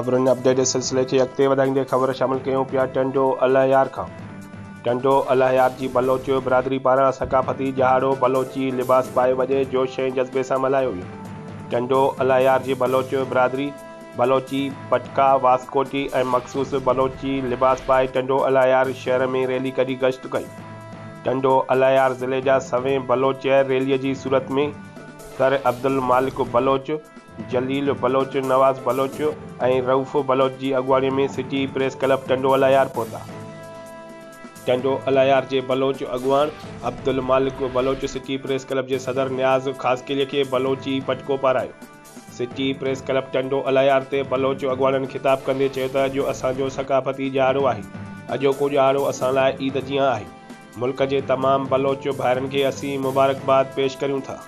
خبرن اپڊيٽ جي سلسلي کي اڳتي وڌائيندي خبر شامل ڪيون پيا ٽنڊو الهيار کان. ٽنڊو الهيار جي بلوچ برادري پاران ثقافتي ڏهاڙو بلوچي لباس پائي وڏي جوش ۽ جذبي سان ملهايو ويو. ٽنڊو الهيار جي بلوچ برادري بلوچي پٽڪا، واسڪوٽي ۽ مخصوص بلوچي لباس پائي ٽنڊو الهيار شهر ۾ ريلي ڪڍي گشت ڪئي. ٽنڊو الهيار ضلعي جا سوين بلوچ ريلي جي صورت ۾ سر عبدالمالڪ بلوچ، جليل بلوچ، نواز بلوچ ۽ رئوف بلوچ جي اڳواڻي ۾ city press club Tando Allahyar پهتا. ٽنڊو الهيار جي بلوچ اڳواڻ Abdulmalik Baloch city press club جي صدر نياز خاصخيلي کي بلوچي پٽڪو پارايو. City press club Tando Allahyar تي بلوچ اڳواڻن خطاب ڪندي چيو ته اڄ اسان جو ثقافتي ڏهاڙو آهي، اڄوڪو ڏهاڙو اسان لاء عيد جيان آهي. ملڪ جي تمام بلوچ ڀائرن کي اسين مبارڪباد پيش ڪريون ٿا.